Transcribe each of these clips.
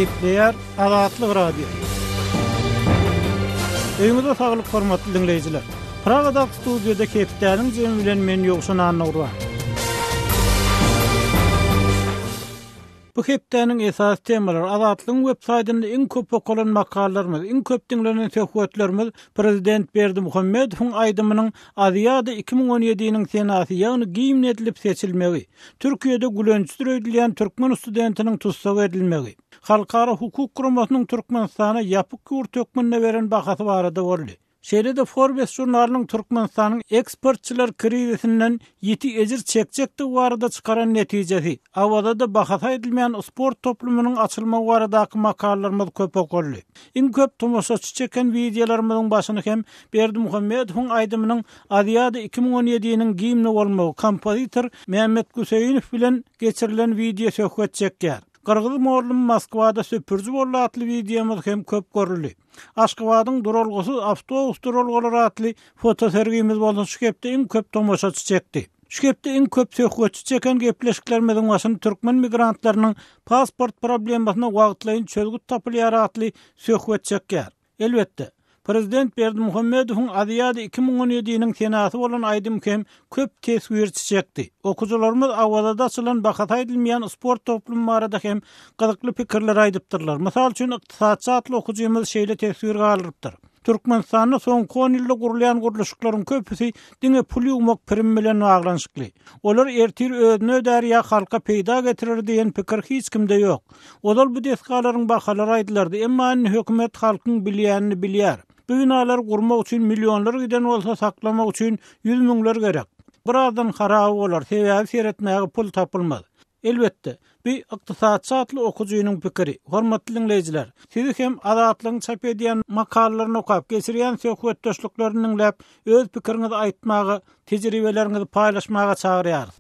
Gepleýär Azatlyk Radiosy. Öýüňize saglyk hormatly diňleýjiler. Pragadaky studiýada hepdäniň jemi bilen men Ýowşan Annagurban. Bu hepdäniň esasy temalary, Azatlygyň web saýtynda iň köp okalan makalalarymyz, iň köp diňlenen söhbetlerimiz prezident Berdimuhamedowyň aýdymynyň Aziada 2017-niň senasy, ýagny gimn edilip seçilmegi, Türkiýede gülençdir öýdülýän türkmen studentiniň tussag edilmegi, Halkara hukuk guramasynyň Türkmenistana ýapyk ýurt hökmünde beren bahasy barada boldy. Şeýle-de Forbes žurnalynyň Türkmenistanyň eksportçylar krizisinden ýiti ejir çekjekdigi barada çykaran netijesi, Awazada bahasy aýdylmaýan sport toplumynyň açylmagy baradaky makalalarymyz köp okaldy. Iň köp tomaşaçy çeken wideolarymyzyň başyny hem Berdimuhamedowyň aýdymynyň Aziada 2017-niň gimni bolmagy, kompozitor Mämmet Güseýinow bilen geçirilen wideosöhbet çekýär. Gyrgyz mollum Moskwada süpüriji boldy atly wideomyz hem köp görüldi. Aşgabadyň duralgasyz awtobus duralgalary atly fotosergimiz bolsa şu hepde iň köp tomaşaçy çekdi. Şu hepde iň köp söhbetçi çeken gepleşiklerimiziň başyny türkmen migrantlarynyň pasport problemasyna wagtlaýyn çözgüt tapylýar atly söhbet çekýär. Elbetde, prezident Berdimuhamedowyň Aziada 2017-niň senasy bolan aýdym hem köp teswirçi çekdi. Okyjylarymyz Awazada açylan bahasy aýdylmaýan sport toplumy barada hem gyzykly pikirleri aýdypdyrlar. Mysal üçin, Ykdysatçy atly okyjymyz şeýle teswir galdyrypdyr, Türkmenistanda soňky on ýylda gurulýan gurluşyklaryň köpüsi diňe pul ýuwmak pirim bilen baglanyşykly. Olar ertir özüni ödär ýa halka peýda getirer diýen pikir hiç kimde ýok. Ozal bu desgalaryň bahalary aýdylardy, emma indi hökümet halkyň bilýänini bilýär. Bu binalary gurmak üçin millionlar giden bolsa, saklamak üçin ýüz müňler gerek. Birazdan haraby bolar, sebäbi seretmäge pul tapylmaz. Elbetde, bu Ykdysatçy atly okyjynyň pikiri. Hormatly diňleýjiler, sizi hem Azatlygyň çap edýän makalalaryny okap, geçirýän söhbetdeşliklerini diňläp, öz pikiriňizi aýtmaga, tejribeleriňizi paýlaşmaga çagyrýarys.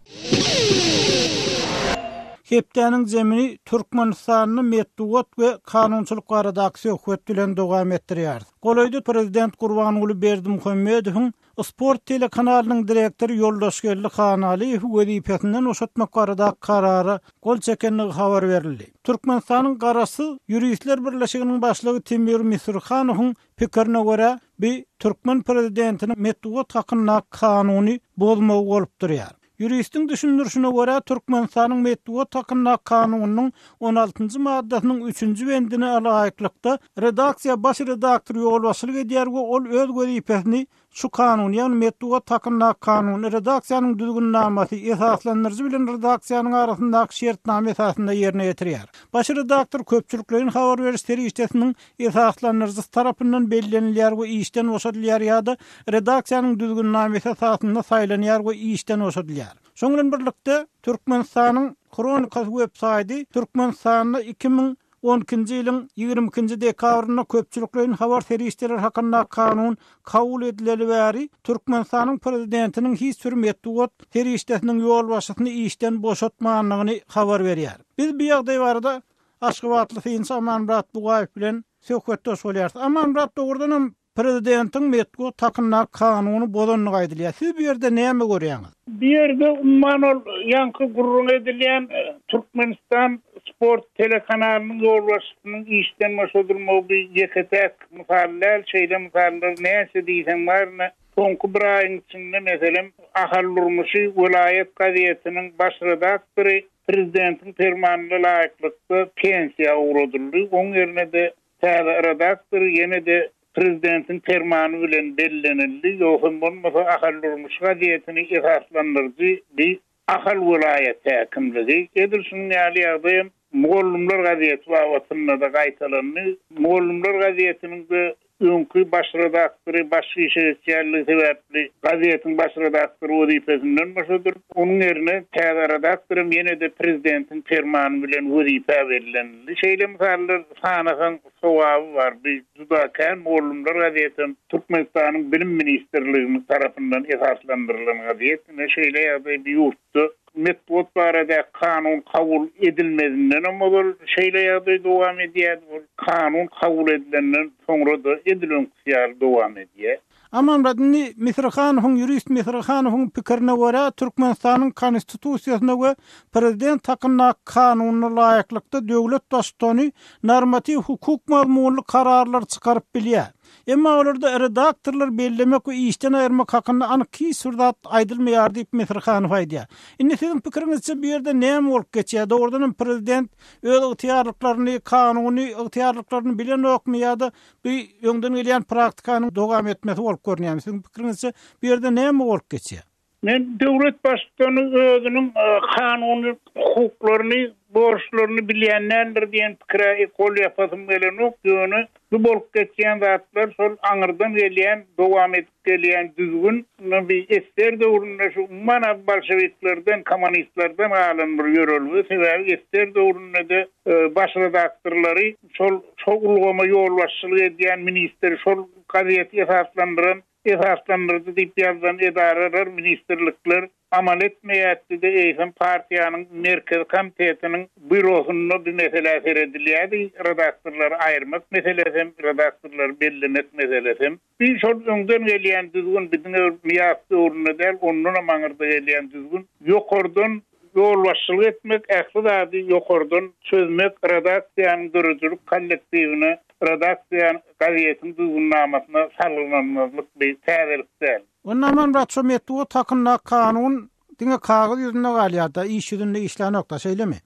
Hepdäniň jemini Türkmenistanda metbugat we kanunçylyk baradaky söhbet bilen dowam etdirýäris. Golaýda prezident Gurbanguly Berdimuhamedowyň Sport telekanalynyň direktory Ýoldaşgeldi Hanalyýewi wezipesinden boşatmak baradaky karara gol çekendigi habar berildi. Türkmenistanyň Garaşsyz ýuristler birleşiginiň başlygy Timur Misrhanowyň Pikirine görä, bi türkmen prezidentiniň metbugat hakyndaky kanuny bozmagy bolup durýar. Ýuristiň düşündirişine görä, Türkmenistanyň metbugat hakyndaky kanunynyň on altynjy maddasynyň üçünji bendine laýyklykda, redaksiýa baş redaktor ýolbaşçylyk edýär we ol öz wezipesini Şu Kanun, ýagny Metbugat hakyndaky Kanun, redaksiýanyň düzgünnamasy, esaslandyryjy bilen redaksiýanyň arasyndaky şertnama esasynda ýerine ýetirýär. Baş redaktor köpçülikleýin habar beriş serişdesiniň esaslandyryjysy tarapyndan bellenilýär we işden boşadylýar ýa-da redaksiýanyň düzgünnamasy esasynda saýlanýar we işden boşadylýar. Şonuň bilen birlikde, Türkmenistanyň Hronikasy web-saýdy Türkmenistanda 2012-nji ýylyň 22-nji dekabrynda Köpçülikleýin habar serişdeleri hakyndaky kanun kabul edileli bäri Türkmenistanyň Prezidentiniň hiç bir metbugat serişdesiniň ýolbaşçysyny işden boşatmandygyny habar berýär. Biz bu ýagdaý barada Aşgabatly synçy Amanmyrat Bugaýew bilen söhbetdeş bolýarys. Amanmyrat, dogrudanam prezidentiň metbugat hakyndaky kanuny bozandygy aýdylýar. Siz bu ýerde näme görýäňiz? Bu ýerde umuman ol ýaňky gürrüňi edilýän Türkmenistan sport telekanalynyň ýolbaşçysynyň işden boşadylmagy bu ýeke-täk mysal däl. Şeýle mysallar näçe diýseň bar. Ine, soňky bir aýyň içinde, meselem, Ahal durmuşy welaýat gazetiniň baş redaktory Prezidentiň permanyna laýyklykda pensiýa ugradyldy, oň ýerine-de täze redaktor ýene-de prezidentiň permany bilen bellenildi, ýogsam bolmasa Ahal durmuşy gazetini esaslandyryjy bi Ahal welaýat häkimligi. Edil şunuň ýaly ýagdaýam Mugallymlar gazeti babatynda-da gaýtalandy. Mugallymlar gazetiniň-de Öňki baş redaktory başga işe geçýänligi sebäpli gazetiň baş redaktory wezipesinden boşadylyp, onuň ýerine täze redaktor hem ýene-de prezidentiň permany bilen wezipä bellenildi. Şeýle mysallar sanasaň sogaby bar. Bu juda kän. Mugallymlar gazetem Türkmenistanyň Bilim ministrliginiň tarapyndan esaslandyrylan gazet. Ine, şeýle ýagdaý bu ýurtda Metbugat baradaky kanun kabul edilmezindenem ozal şeýle ýagdaý dowam edýärdi, ol kanun kabul edilenden soňra-da edil öňküsi ýaly dowam edýär. Amanmyrat, indi Misrihanowyň, ýurist Misrihanowyň pikirine görä, Türkmenistanyň Konstitusiýasyna we Prezident hakyndaky Kanunyna laýyklykda döwlet baştutany normatiw hukuk mazmunly kararlary çykaryp bilýär. Emma olarda redaktorlary bellemek we işden aýyrmak hakynda anyk hiç bir zat aýdylmaýar diýip, Misrihanow aýdýar. Indi siziň pikiriňizçe bu ýerde näme bolup geçýär? Dogrudan hem prezident öz ygtyýarlyklaryny, kanuny ygtyýarlyklaryny bilenokmy ýa-da Bu öňden gelýän praktikanyň dowam etmesi bolup görünýärmi? Siziň pikiriňizçe, bu ýerde näme bolup geçýär? Men döwlet baştutany özüniň kanuny hukuklaryny, borçlaryny bilýän däldir diýen pikire gol ýapasym gelenok, ýöne bu bolup geçýän zatlar şol aňyrdan gelýän, dowam edip gelýän düzgün. Bir ssr döwründe şu umuman bolşewiklerden, kommunistlerden galan bir ýörelge, sebäbi ssr döwründe-de baş redaktorlary şol şol ulgama ýolbaşçylyk edýän ministr, şol gazeti esaslandyran, esaslandyrdy diýip ýazylan edaralar, ministrlikler amal etmeýärdi-de, eýsem partiýanyň Merkezi Komitetiniň býurosynda bu meselä seredilýärdi, redaktorlary aýyrmak meselesem, redaktorlary bellemek meselesem. Bi şol öňden gelýän düzgün, bi diňe bir Nyýazow döwründe däl, ondanam aňyrda gelýän düzgün. Ýokardan ýolbaşçylyk etmek, ähli zady ýokardan çözmek redaksiýanyň döredijilik kollektiwine, redaksiýa gazetiň düzgünnamasyna salgylanmazlyk bi täzelik däl. Onda Amanmyrat şo metbugat hakyndaky kanun diňe kagyz ýüzünde galýar-da, iş ýüzünde işlänok-da, şeýlemi?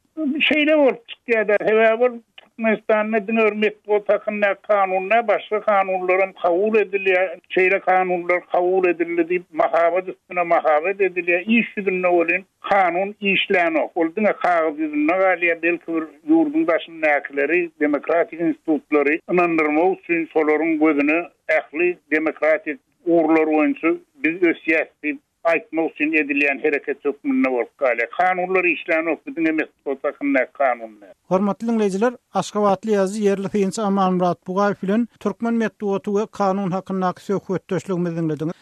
Şeýle bolup çykýar-da, sebäbi ol Türkmenistanda diňe bir metbugat hakyndaky kanun däl, başga kanunlaram kabul edilýär. Şeýle kanunlar kabul edildi diýip, mahabat üstüne mahabat edilýär. Iş ýüzünde welin kanun işlänok. Ol diňe kagyz ýüzünde galýar. Belki bir ýurduň daşyndakylary demokratik institutlary ynandyrmak üçin şolaryň gözüne ähli demokratik ugurlar boýunça biz ösýäs diýip, aýtmak üçin edilýän hereket hökmünde bolup galýar. Kanunlar işlänok, bu diňe metbugat hakyndaky kanun däl. Hormatly diňleýjiler, aşgabatly ýazyjy, ýerli synçy Amanmyrat Bugaýew bilen türkmen metbugaty we kanun hakyndaky söhbetdeşligimizi diňlediňiz.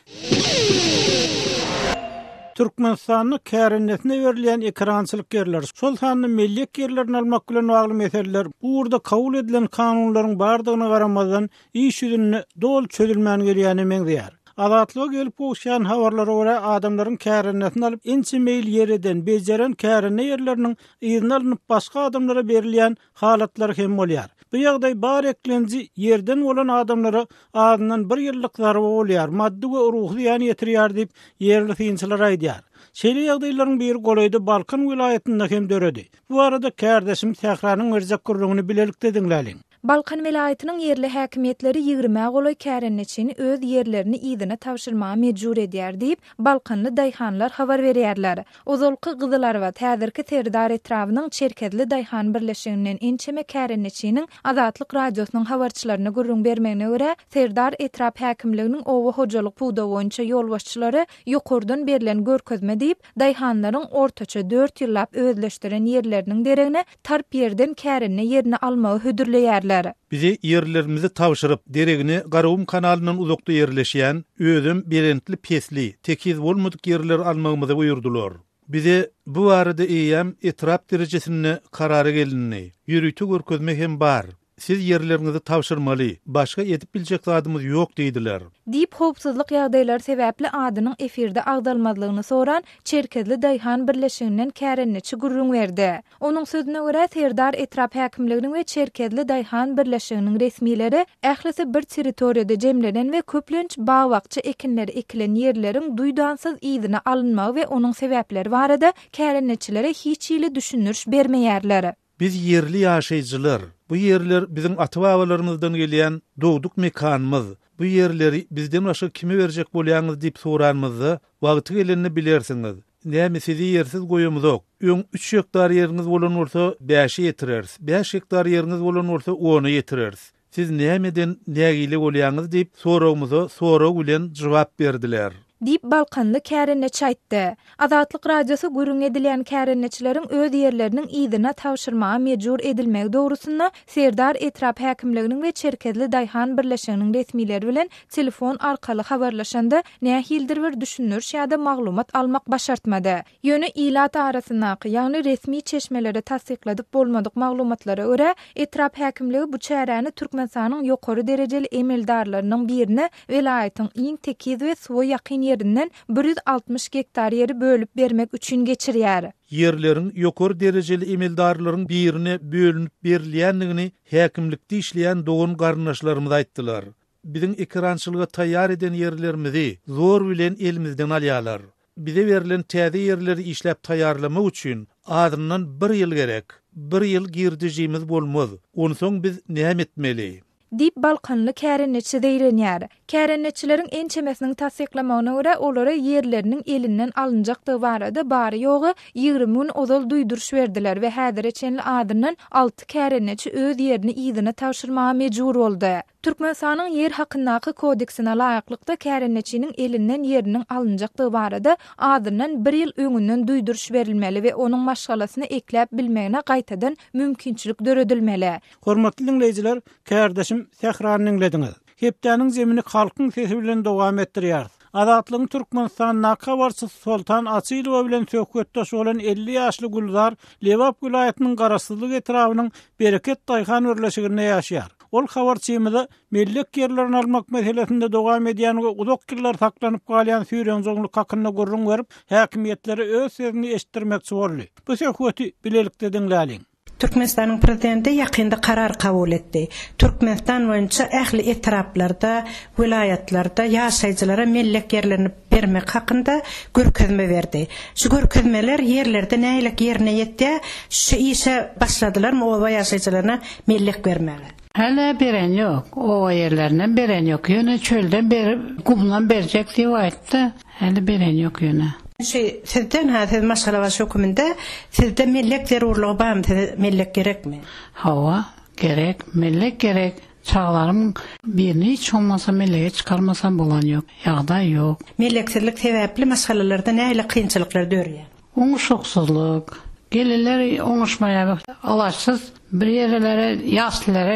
Türkmenistanda kärendesine berilýän ekerançylyk ýerleri, şol sanda mellek ýerlerini almak bilen bagly meseleler bu ugurda kabul edilen kanunlaryň bardygyna garamazdan, iş ýüzünde doly çözülmän gelýäne meňzeýär. Azatlyga gelip gowuşýan habarlara görä, adamlaryň kärendesini alyp, ençeme ýyl ýer eden, bejeren kärende ýerleriniň yzyna alnyp başga adamlara berilýän halatlary hem bolýar. Bu ýagdaý bar eklenji ýerden bolan adamlara azyndan bir ýyllyk zarba bolýar, maddy we ruhy zyýan ýetirýär diýip, ýerli synçylar aýdýar. Şeýle ýagdaýlaryň biri golaýda Balkan welaýatynda hem döredi. Bu barada kärdeşim Sähranyň berjek gürrüňini bilelikde diňläliň. Balkan welaýatynyň ýerli häkimiýetleri ýigrimä golaý kärendeçini öz ýerlerini yzyna tabşyrmaga mejbur edýär diýip, balkanly daýhanlar habar berýärler. Ozalky Gyzylarbat, häzirki Serdar etrabynyň Çerkezli daýhan birleşiginden ençeme kärendeçiniň Azatlyk Radiosynyň habarçylaryna gürrüň bermegine görä, Serdar etrap häkimliginiň oba hojalyk pudagy boýunça ýolbaşçylary ýokardan berlen görkezme diýip, daýhanlaryň ortaça dört ýyllap özleşdiren ýerleriniň deregine tarp ýerden kärende ýerini almagy hödürleýärler. Bize ýerlerimizi tabşyryp, deregine Garagum kanalyndan uzakda ýerleşýän, özem belentli-pesli, tekiz bolmadyk ýerleri almagymyzy buýurdylar. Bize bu barada eýýäm etrap derejesinde karara gelindi. Ýörite görkezme hem bar. Siz ýerleriňizi tabşyrmaly, başga edip biljek zadymyz ýok diýdiler. Diýip, howpsuzlyk ýagdaýlary sebäpli adynyň efirde agzalmazlygyny soran Çerkezli daýhan birleşiginden kärendeçi gürrüň berdi. Onuň sözüne görä, Serdar etrap häkimliginiň we Çerkezli daýhan birleşiginiň resmileri ählisi bir territoriýada jemlenen we köplenç bag-bakja ekinleri ekilen ýerleriň duýdansyz yzyna alynmagy we onuň sebäpleri barada kärendeçilere hiç hili düşündiriş bermeýärler. Biz ýerli ýaşaýjylar. Bu ýerler biziň ata-babalarymyzdan gelýän dogduk mekanymyz. Bu ýerleri bizden başga kime berjek bolýaňyz diýip soranymyzda, wagty gelende bilersiňiz. Näme sizi ýersiz goýamyzok. Öň üç gektar ýeriňiz bolan bolsa, bäşe ýetireris. Bäş gektar ýeriňiz bolan bolsa, ona ýetireris. Siz nämeden nägile bolýaňyz diýip, soragymyza sorag bilen jogap berdiler. Diýip, balkanly kärendeçi aýtdy. Azatlyk Radiosy gürrüňi edilýän kärendeçileriň öz ýerleriniň yzyna tabşyrmaga mejbur edilmegi dogrusynda Serdar etrap häkimliginiň we Çerkezli daýhan birleşiginiň resmileri bilen telefon arkaly habarlaşanda, nähilidir bir düşündiriş ýa-da maglumat almak başartmady. Ýöne ilat arasyndaky, ýagny resmi çeşmelere tassykladyp bolmadyk maglumatlara görä, etrap häkimligi bu çäräni Türkmenistanyň ýokary derejeli emeldarlarynyň birine welaýatyň iň tekiz we suwa ýakyn ýerinden 160 gektar ýeri bölüp bermek üçin geçirýär. Ýerleriň ýokary derejeli emeldarlaryň birine bölünip berilýändigini häkimlikde işleýän dogan-garyndaşlarymyz aýtdylar. Biziň ekerançylyga taýýar eden ýerlerimizi zor bilen elimizden alýarlar. Bize berlen täze ýerleri işläp taýýarlamak üçin azyndan bir ýyl gerek. Bir ýyl girdejimiz bolmaz. Onsoň biz näme etmeli? Diýip, balkanly kärendeçi zeýrenýär. Kärendeçileriň ençemesiniň tassyklamagyna görä, olara ýerleriniň elinden alynjakdygy barada bary-ýogy 20 gün ozal duýduryş berdiler we häzire çenli azyndan alty kärendeçi öz ýerini yzyna tabşyrmaga mejbur boldy. Türkmenistanyň Ýer hakyndaky kodeksine laýyklykda kärendeçiniň elinden ýeriniň alynjakdygy barada azyndan bir ýyl öňünden duýduryş berilmeli we onuň maşgalasyny ekläp bilmegine gaýtadan mümkinçilik döredilmeli. Hormatly diňleýjiler, kärdeşim Sährany diňlediňiz. Hepdäniň zemini Halkyň sesi bilen dowam etdirýäris. Azatlygyň Türkmenistandaky habarçysy Soltan Açylowa bilen söhbetdeş bolan 50 ýaşly Gülzar Lebap welaýatynyň Garaşsyzlyk etrabynyň Bereket daýhan birleşiginde ýaşaýar. Ol habarçymyza mellek ýerlerini almak meselesinde dowam edýän we uzak ýyllar saklanyp galýan süýrenjoňluk hakynda gürrüň berip, häkimiýetlere öz sesini eşitdirmekçi boldy. Bu söhbeti bilelikde diňläliň. Türkmenistanyň Prezidenti ýakynda karar kabul etdi. Türkmenistan boýunça ähli etraplarda, welaýatlarda ýaşaýjylara mellek ýerlerini bermek hakynda görkezme berdi. Şu görkezmeler ýerlerde nähilek ýerine ýetýär? Şu işe başladylarmy oba ýaşaýjylaryna mellek bermäge? Hälä beren ýok. Oba ýerlerinden beren ýok. Ýöne çölden berip, gumdan berjek diýip aýtdy. Häli beren ýok ýöne. Şu sizden ha siz maşgalabaşy höküminde sizde mellek zerurlygy barmy size mellek gerekmi? Hawa gerek mellek gerek çagalarymyň birini hiç bolmasa mellege çykarmasam bolan ýok ýagdaý ýok. Melleksizlik sebäpli maşgalalarda nähili kynçylyklar dörýär? Oňuşyksyzlyk. Gelinler oňuşmaýar. Alaçsyz bir ýerlere ýaslilere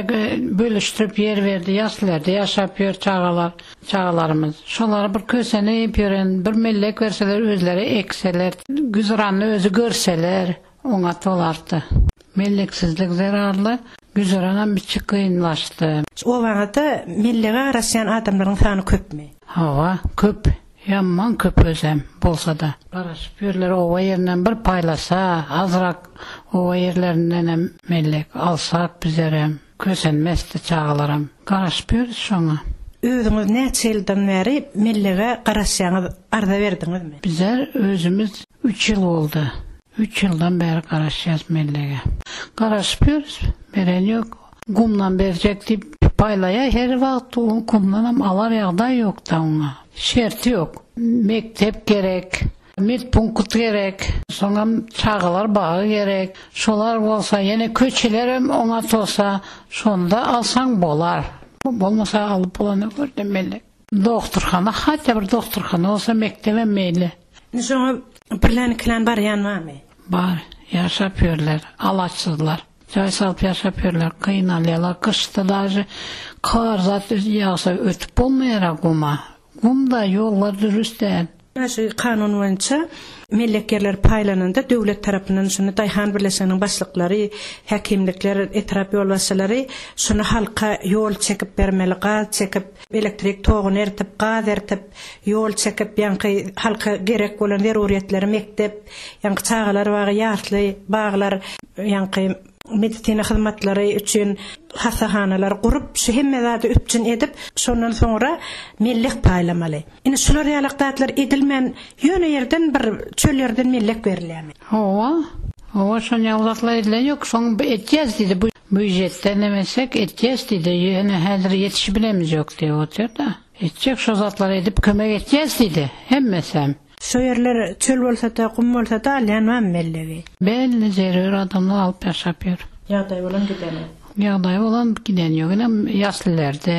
bölüşdirip ýer berdi. Ýaslilerde ýaşap ýör çagalar, çagalarymyz. Şolara bir kösenip ýören, bir mellek berseler özleri ekseler, güzeranyny özi görseler oňat bolardy. Melleksizlik zerarly güzeranam biçik kynlaşdy. Obaňyzda mellege garaşýan adamlaryň sany köpmi? Hawa, köp. Ýaman köp özem bolsa-da. Garaşyp ýörler oba ýerinden bir paýlasa, azrak oba ýerlerindenem mellek alsak bizerem kösenmesdi çagalaram. Garaşyp ýörüs şoňa. Özüňiz näçe ýyldan bäri mellege garaşýaňyz arza berdiňizmi? Bizler özümiz üç ýyl boldy. Üç ýyldan bäri garaşýas mellege. Garaşyp ýörüs, beren ýok. Gumdan berjek diýip paýlaýa her wagt gumdanam alar ýagdaý ýokda oňa. Şerti ýok. Mekdep gerek, medpunkt gerek, soňam çagalar bagy gerek. Şolar bolsa ýene köçelerem oňat bolsa şonda alsaň bolar. Bolmasa alyp bolanok ýerde mellek. Dogtorhana hatda bir dogtorhana bolsa mekdebem meýli. Indi şoňa birlän ikilän barýan barmy? Bar, ýaşap ýörler, alaçsyzlar. Jaý salyp ýaşap ýörler, gynalýarlar. Gyşda daže gar zat ýagsa ötüp bolmaýar-a guma. Gum-da, ýollar dürüst däl. Şu kanun boýunça mellek ýerleri paýlananda döwlet tarapyndan şuny daýhan birleşiginiň başlyklary, häkimlikler, etrap ýolbaşçylary şuny halka ýol çekip bermeli, gaz çekip, elektrik toguny eritip, gaz eritip, ýol çekip, ýaňky halka gerek bolan zerurýetleri mekdep, ýaňky çagalar bagy, ýasly baglar, ýaňky medisina hyzmatlary üçin hassahanalar gurup, şu hemme zady üpjün edip, şondan soňra mellek paýlamaly. Indi şular ýalak zatlar edilmän, ýöne ýerden bir çöl ýerden mellek berilýärmi? Hawa, hawa şon ýaly zatlar edilen ýok, şoň etýäs diýdi, bu býujetden neme etsek etýäs diýdi, ýöne häzir ýetişibilemiz ýok diýip otyr-da. Etjek şo zatlary edip kömek etýäs diýdi, hemmesem. Şo ýerler çöl bolsa-da, gum bolsa-da alýan barmy mellegi? Belli zerur adamlar alyp ýaşap ýör. Ýagdaýy bolan gidenok. Ýagdaýy bolan giden ýok. Ine ýaslilerde,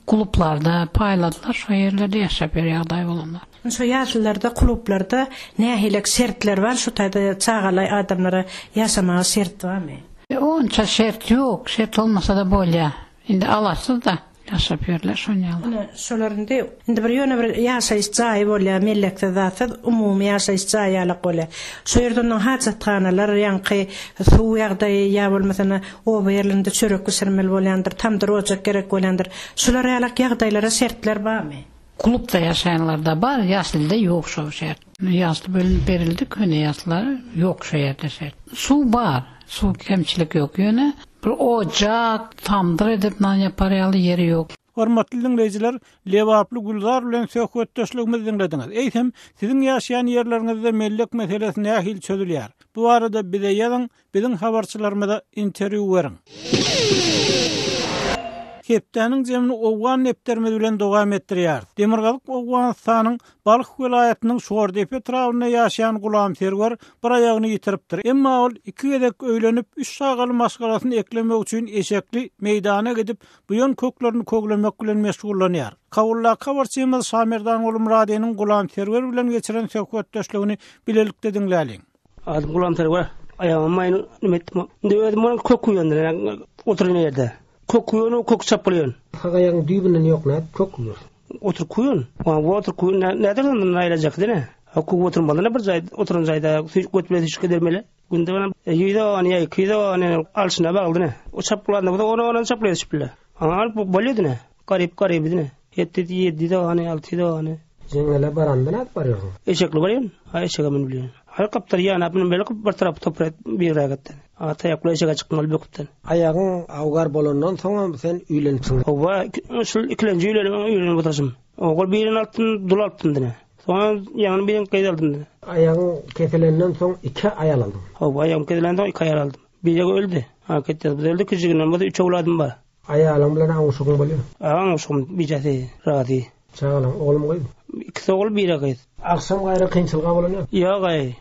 klublarda paýladylar şo ýerlerde ýaşap ýör ýagdaýy bolanlar. Indi şo ýaslylarda, klublarda nähilek şertler bar, şu taýda çagaly adamlara ýaşamaga şert barmy? Onça şert ýok, şert bolmasa-da bolýar. Indi alaçsyz-da ýaşap ýörler şon ýaly. Ine, şolar indi, indi bir ýöne bir ýaşaýyş jaýy bolýar, melleksiz zatsyz, umumy ýaşaýyş jaýy ýalak bolýar. Şo ýerde onnoň hajathanalar, ýaňky suw ýagdaýy ýa bolmasa oba ýerlerinde çörek bişirmeli bolýandyr, tamdyr ojak gerek bolýandyr. Şular ýalak ýagdaýlara şertler barmy? Klubda ýaşaýanlarda bar, ýaşlyda ýok şo şert. Ýaşly bölünip berildi, köne ýaşlylar ýok şo ýerde şert. Suw bar, suw kemçilik ýok, ýöne bir ojak, tamdyr edip nan ýapar ýaly ýeri ýok. Hormatly diňleýjiler, lebaply Gülzar bilen söhbetdeşligimizi diňlediňiz. Eýsem, siziň ýaşaýan ýerleriňizde mellek meselesi nähili çözülýär? Bu barada bize ýazyň, Biziň habarçylarymyza interwýu beriň. Hepdäniň jemini owgan depderimiz bilen dowam etdirýäris. Demirgazyk Owganystanyň Balh welaýatynyň Şordepe etrabynda ýaşaýan Gulam Serwer bir aýagyny ýitiripdir. Emma ol iki gezek öýlenip, üç çagaly maşgalasyny eklemek üçin eşekli meýdana gidip, buýan köklerini köglemek bilen meşgullanýar. Kabuldaky habarçymyz Şamerdan Gulmyradynyň Gulam Serwer bilen geçiren söhbetdeşligini bilelikde diňläliň. Adym Gulam Serwer. Aýagym maýyny nime etdim. Indi özüm onuň kök guýandyr. Oturyn ýerde. Kök guýan, kök çapylýan. Sag aýagyň düýbünden ýok nädip kök guýarsyň? Oturyp guýan. Wa oturyp guýan näder ondan aýlajak dine. Kök oturmaly bir jaý, oturan jaýda süýt göt bilen süýşük edermeli. Günde bana ýüze ony ýa 200 ony alşyna bagly dine. O çapylanda bolsa ony ony çaplaýar şüpüle. Aňa bolýar dine. Garyp garyp dine. Ýetdi ýedi dogany, alty dogany. Jeňňele baranda nädip barýarsyň? Eşekli barýan. Ha, eşege münüp bilýän. Haý, gapdal ýanap münüp belki bir tarapy toprak biräk etden. A taýakly eşege çykmaly böküpden. Aýagyň awgar bolandan soňam sen öýlenipsiň. Howwa, şul ikilenji öýlenip, öýlenip oturyşym. Ogul birini alypdym, dul alypdym dine. Soňam ýaňy birini gyz aldym dine. Aýagyň kesilenden soň iki aýal aldyň. Howwa, aýagym kesilenden soň iki aýal aldym. Biri öldi. Ha, ketde öldi, kiçiginden bolsa üç owladym bar. Aýalyň bilen aňşygyň bolýar. Aňşygym bijesi razy. Çagalaň ogulmy gyzmy? Ikisi ogul biri gyz. Agşam gaýra kynçylyga bolan ýok. Ýok aý.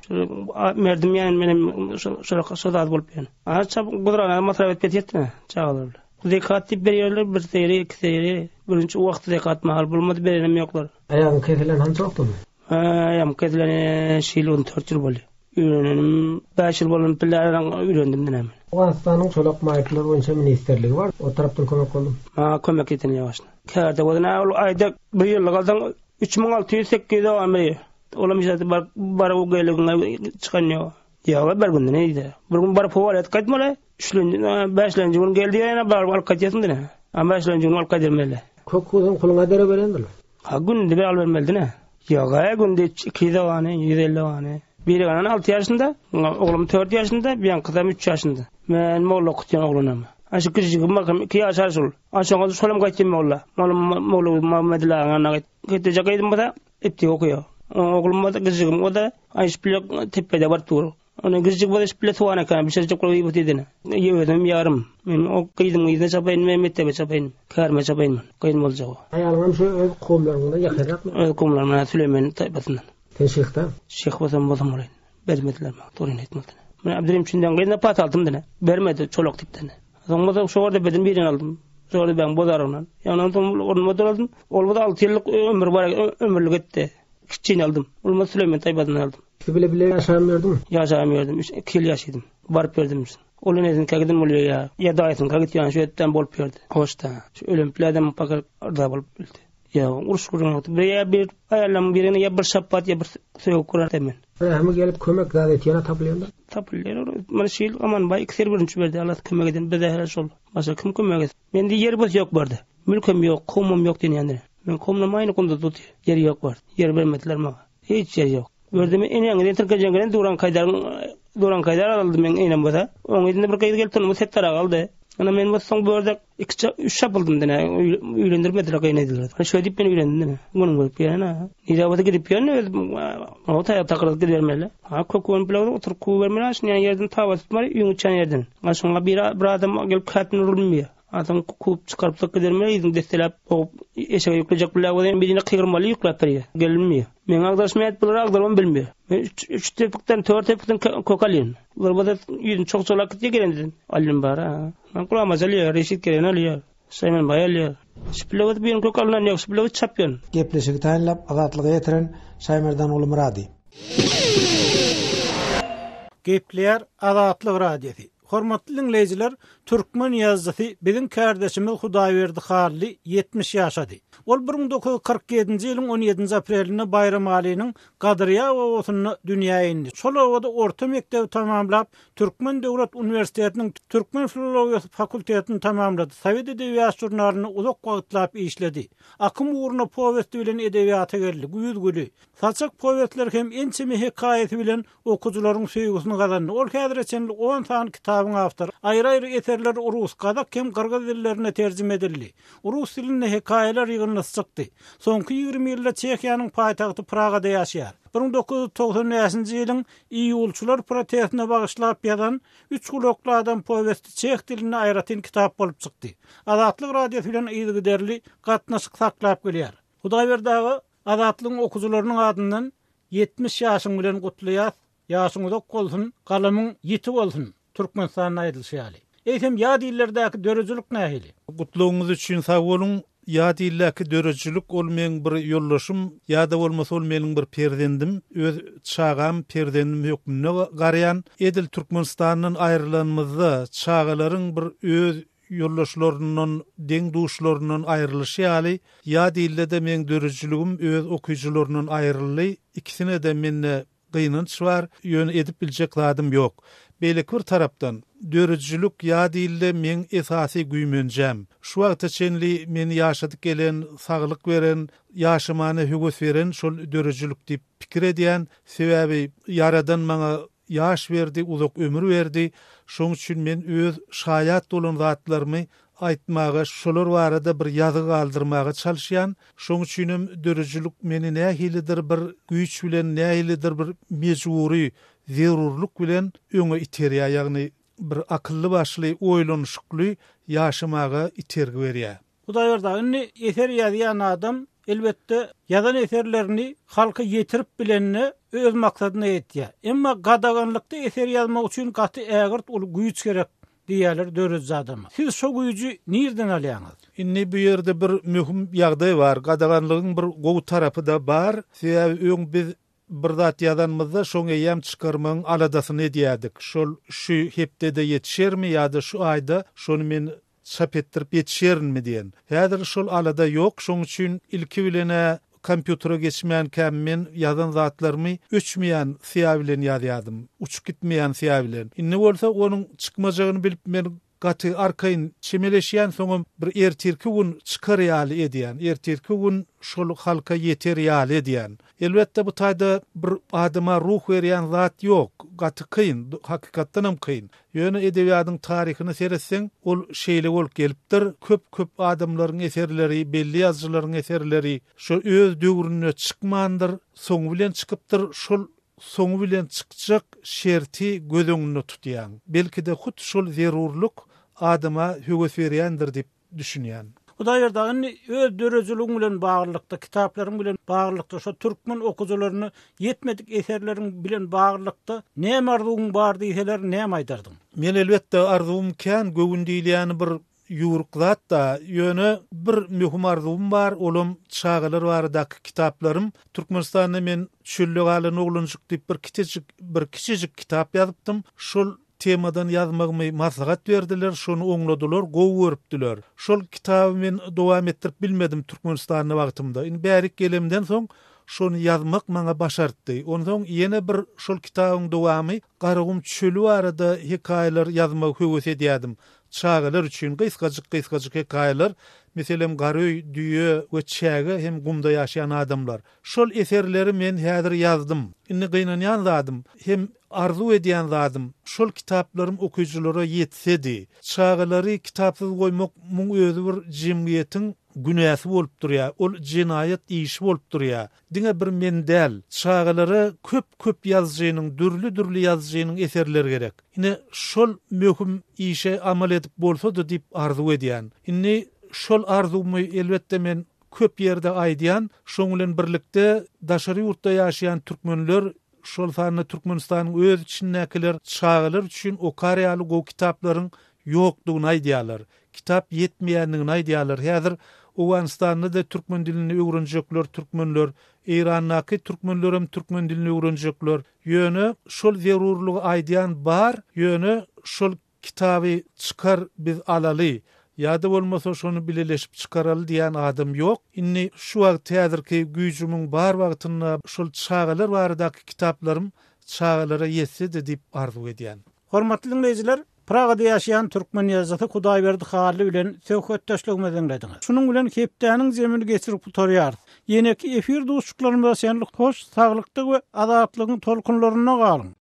Merdim ýan menem şo şo zat bolup ýan. A çap guzrana masraf edip ýetýetdin çagalar bilen. Zekat diýip berýärler bir seýri iki seýri. Birinji wagty zekat mahal bolmady berenem ýoklar. Aýagyň kesilen hança wagt boldy? Aýagym kesileni şu ýyl on dört ýyl boldy. Öýlenenim bäş ýyl bolan pille aradan öýlendim diňe men. Owganystanyň çolak maýyplar boýunça ministrligi bar. O tarapdan kömek boldumy? Maňa kömek ýeten ýok aşna. Kärde bolsa nä ol aýda bir ýyllyk alsaň 3600 800 ogan berýär. Olam hiç zat baryp baryp geligiňe çykan ýok. Ýok bir günde näde. Bir gün baryp howala edip gaýtmaly. Üçlenji, bäşlenji gün geldi ýene baryp alyp gaýtýarsyň diňe. A bäşlenji gün alyp gaýdyrmaly. Kök guzuň puluňa dere berendirler. Ha günde bir alybermelidi ne? Ýok-a, günde 200 ogany, 150 ogany. Biri galan 6 ýaşynda, oglum 4 ýaşynda, bir gyzam 3 ýaşynda. Men molla okutýan oglanam. A şu kiçijigim bakam 2 ýaşar şol. A şoňa şolam gaýtýan molla. Molla molla Muhammed Laňana gaýt. Gitjek gyzym bolsa ipdi okuýar. Oglum bolsa kiçijigim o da aýşyp bile tepede baryp dur. Ony gijik bolup bile sogan eken, bişirjek bolup iýip otyrdy. Özüm ýarym. Men o gyzymyň yzyna çapaýyn, men mekdebe çapaýyn, kärime çapaýyn. Kyn boljak o. Aýalyňam şu öz kowumlaryňdan ýakynrakmy? Öz kowumlarymdan, Süleýman taýpasyndan. Sen şyhda? Şyh bolsam bolsam bolaýyn. Bermediler maňa, dogryny aýtmaly. Men Abdurrahim üçünden gyzyna pata aldym dine. Bermedi, çolak diýip dine. Soň bolsa şu ýerde beden birini aldym. Şu ýerde ben bozaryndan. Ýa ondan soň ornuma doladym. Ol bolsa 6 ýyllyk ömür bar, ömürlik etdi. Kiçini aldym. Ol bolsa Süleýman taýpasyndan aldym. Siz bile bile ýaşam ýördüňmi? Ýaşam ýördüm. Üç, iki ýyl ýaşadym. Baryp ýördüm. Ol enesiniňkä giden bolýar ýa, ýa daýysynyňka gitýän şu ýetden bolup ýördi. Hoşda. Şu ölen plädem pakyr yrza bolup öldi. Ýa uruş gürrüň ýokdy. Bir ýa bir aýallaryň birine ýa bir şapbat ýa bir sögüp görer men. Rähimi gelip kömek zat etýäne tapylýanda? Tapylýar. Mana şu ýyl Amanbaý iki seri birinji berdi. Allah kömek eden bize her şol. Başga kim kömek etsin? Mende ýer bos ýok bardy. Mülkem ýok, kowumam ýok diýendir. Men kowumlam aýny gumda duty. Ýer ýok bardy. Ýer bermediler maňa. Hiç ýer ýok. Gördüm eneňizi tirkejeňden Duran Kaýdaryň Duran Kaýdar aldy meň enem bolsa. Oň yzynda bir gyz gelip durdy, Setdar aga aldy. Ana men bolsa soň bu ýerde iki üç çapyldym dine. Öýlendirmediler, gynadylar. Ana şeý diýip men öýlendim dine. Günüm görüp ýören ha. Nirä bolsa gidip ýören özüm. O taýak takyryp gidibermeli. Ha kök görüp bilen oturyp kuw bermeli. Şuny ýerden taba tutmaly, öýüň içen ýerden. Ha şoňa bir bir adam gelip kätini urulmaýar. Adam kowup çykaryp sak giderme yzyny desseläp bogup eşege ýüklejek bilä bolýan birine kygyrmaly ýükläp berýär. Gelinmiýär. Meň agdaryşym nädip bular agdarybam bilmeýär. Men üç, üç tepikden, tört tepikden kök alýan. Bular bolsa ýüzüni çokjalap gitýär gelenden. Alýan bar ha. Men gulama alýar, Reşit gelen alýar. Şaýman baý alýar. Şüplewet bu ýeriň kök alnan ýok, şüplewet çapýan. Gepleşigi taýynlap Azatlyga ýetiren Şaýmerdan Gulumyrady. Gepleýär Azatlyk Radiosy. Hormatly diňleýjiler, türkmen ýazyjysy, biziň kärdeşimiz Hudaýberdi Hally 70 ýaşady. Ol 1947-nji ýylyň 17-nji aprelinde Baýramalynyň Gadyrýag obasynda dünýä indi. Şol obada orta mekdebi tamamlap, Türkmen döwlet uniwersitetiniň türkmen filologiýasy fakultetini tamamlady, Sowet edebiýat žurnalynda uzak wagtlap işledi. Akym ugruna powesti bilen edebiýata geldi, Güýz güli, Saçak powestleri hem ençeme hekaýasy bilen okyjylaryň söýgüsini gazandy. Ol häzire çenli on sany kitabyň awtory. Aýry-aýry eserleri rus, gazak hem gyrgyz dillerine terjime edildi. Rus dilinde hekaýalar ýygyndysy çykdy. Soňky 20 ýylda Çehiýanyň paýtagty Pragada ýaşaýar. 1995-nji ýylyň iýulçylar protestine bagyşlap ýazan Üç gulakly adam powesti çeh dilinde aýratyn kitap bolup çykdy. Azatlyk Radiosy bilen yzygiderli gatnaşyk saklap gelýär. Hudaýberdi aga, Azatlygyň okyjylarynyň adyndan 70 ýaşyň bilen gutlaýas, ýaşyň uzak bolsun, galamyň ýiti bolsun, Türkmenistanda aýdylyşy ýaly. Eýsem ýat illerdäki döredijilik nähili? Gutlagyňyz üçin sag boluň. Ýat ildäki döredijilik ol meň bir ýoldaşym ýa-da bolmasa ol meniň bir perzendim, öz çagam, perzendim hökmünde garaýan. Edil Türkmenistandan aýrylanymyzda çagalaryň bir öz ýoldaşlaryndan, deň-duşlaryndan aýrylyşy ýaly, ýat ilde-de meň döredijiligim öz okyjylaryndan aýryldy. Ikisine-de mende Gynanç bar, ýöne edip biljek zadym ýok. Beýleki bir tarapdan, döredijilik ýa dilde meň esasy güýmenjäm. Şu wagta çenli meni ýaşadyp gelen, saglyk beren, ýaşamana höwes beren şol döredijilik diýip pikir edýän. Sebäbi Ýaradan maňa ýaş berdi, uzak ömür berdi. Şoň üçin men öz şaýat bolan zatlarymy aýtmaga, şolar barada bir ýazgy galdyrmaga çalyşýan. Şoň üçinem döredijilik meni nähilidir bir güýç bilen, nähilidir bir mejbury zerurlyk bilen öňe iterýär, ýagny bir akylly-başly, oýlanyşykly ýaşamaga itergi berýär. Hudaýberdi aga, indi eser ýazýan adam, elbetde, ýazan eserlerini halka ýetirip bilende öz maksadyna ýetýär. Emma gadaganlykda eser ýazmak üçin gaty ägirt uly güýç gerek Diýýärler döredici adama. Siz şo güýji nirden alýaňyz? Indi bu ýerde bir möhüm ýagdaý bar. Gadaganlygyň bir gowy tarapy-da bar. Sebäbi öň biz bir zat ýazanymyzda şoň eýýäm çykarmagyň aladasyny edýärdik. Şol şu hepdede ýetişermi ýa-da şu aýda şony men çap etdirip ýetişerinmi diýen. Häzir şol alada ýok. Şoň üçin ilki bilen-ä Kompýutere geçmänkäm men ýazan zatlarymy öçmeýän syýa bilen ýazýardym. Uçup gitmeýän syýa bilen. Indi bolsa onuň çykmajagyny bilip men gaty arkaýyn çemeleşýän, soňam bir ertirki gün çykar ýaly edýän. Ertirki gün şol halka ýeter ýaly edýän. Elbetde bu taýda bir adama ruh berýän zat ýok. Gaty kyn, hakykatdanam kyn. Ýöne edebiýadyň taryhyna seretseň, ol şeýle bolup gelipdir, köp-köp adamlaryň eserleri, belli ýazyjylaryň eserleri şo öz döwründe çykmandyr, soňy bilen çykypdyr, şol soňy bilen çykjak şerti göz öňünde tutýaň. Belki-de hut şol zerurlyk adama höwes berýändir diýip düşünýän. Hudaýberdi aga, indi öz döredijiligiň bilen baglylykda, kitaplaryň bilen baglylykda, şo türkmen okyjylaryna ýetmedik eserleriň bilen baglylykda näme arzuwyň bar diýseler, näme aýdardyň? Men elbetde arzuwym kän, göwün diýilýäni bir ýüwrük zat-da, ýöne bir möhüm arzuwym bar, olam çagalar baradaky kitaplarym. Türkmenistanda men Çölde galan oglanjyk diýip bir kiçijik, bir kiçijik kitap ýazypdym. Şol Temadan ýazmagymy maslahat berdiler, şony oňladylar, gowy görüpdiler. Şol kitaby men dowam etdirip bilmedim Türkmenistanda wagtymda. Indi bärik gelemden soň şony ýazmak maňa başartdy. Onsoň ýene bir şol kitabyň dowamy Garagum çöli barada hekaýalar ýazmagy höwes edýärdim. Çagalar üçin gysgajyk-gysgajyk hekaýalar, meselem, Garöý, düýe we çäge hem gumda ýaşaýan adamlar. Şol eserleri men häzir ýazdym. Indi gynanýan zadym, hem arzuw edýän zadym, şol kitaplarym okyjylara ýetsedi. Çagalary kitapsyz goýmak muň özi bir jemgyýetiň günäsi bolup durýar, ol jenaýat işi bolup durýar. Diňe bir men däl, çagalara köp-köp ýazyjynyň, dürli-dürli ýazyjynyň eserleri gerek. Ine, şol möhüm işe amal edip bolsady diýip arzuw edýän. Indi şol arzuwymy elbetde men Köp ýerde aýdýan, şoň bilen birlikde daşary ýurtda ýaşaýan türkmenler, şol sanda Türkmenistanyň öz içindäkiler çagalar üçin okar ýaly gowy kitaplaryň ýokdugyny aýdýarlar. kitap ýetmeýändigini aýdýarlar. Häzir Owganystanda-da türkmen dilini öwrenjekler türkmenler, Eýrandaky türkmenlerem türkmen dilini öwrenjekler. Ýöne şol zerurlygy aýdýan bar, ýöne şol Kitaby çykar biz alaly, ýa-da bolmasa şony bileleşip çykaraly diýen adam ýok. Indi şu wagt häzirki güýjümiň bar wagtynda şol çagalar baradaky kitaplarym çagalara ýetse-de diýip arzuw edýän. Hormatly diňleýjiler, Pragada ýaşaýan türkmen ýazyjysy Hudaýberdi Hally bilen söhbetdeşligimizi diňlediňiz. Şunuň bilen hepdäniň jemini geçirip gutarýarys. Ýeneki efir duşuşyklarymyza çenli hoş saglykda we azatlygyň tolkunlarynda galyň!